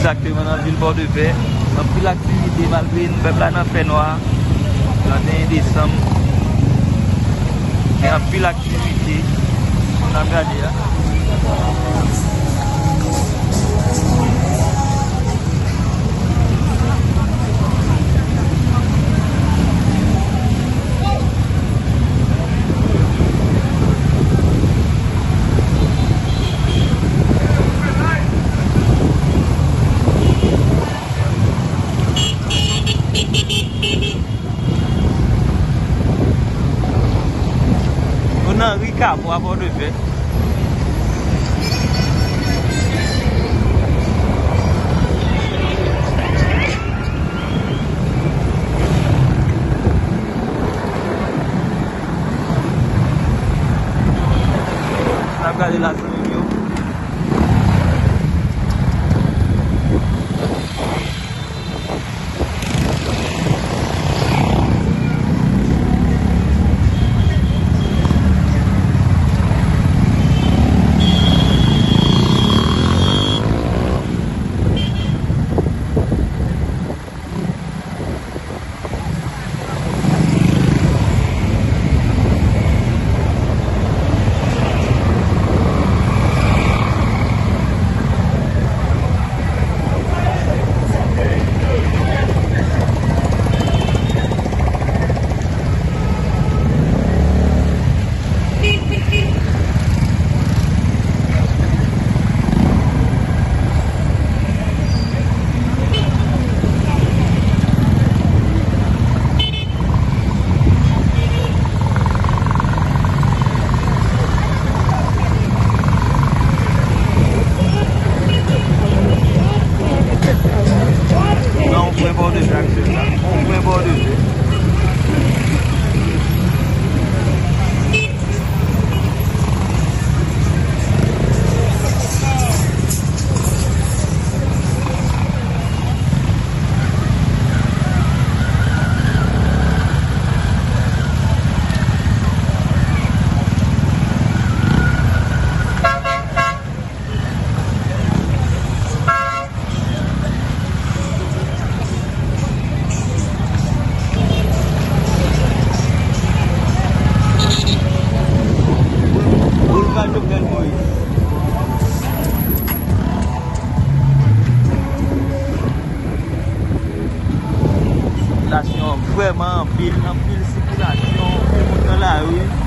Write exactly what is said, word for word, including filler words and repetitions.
Egzakteman nan vil Pòdepè, anpil aktivite malgre nou pèp la nan fènwa. Trannteyen desanm, gen anpil aktivite. N ap gade a. Nou nan ri Kabwa Pòdepè. N ap gade la, zanmi m yo. Nan yon pwen bò de fè ak sèl la. Yon pwen bò de fè. Boulva Jovenel Moïse. Sikilasyon vrèman anpil, anpil sikilasyon, anpil moun nan lari.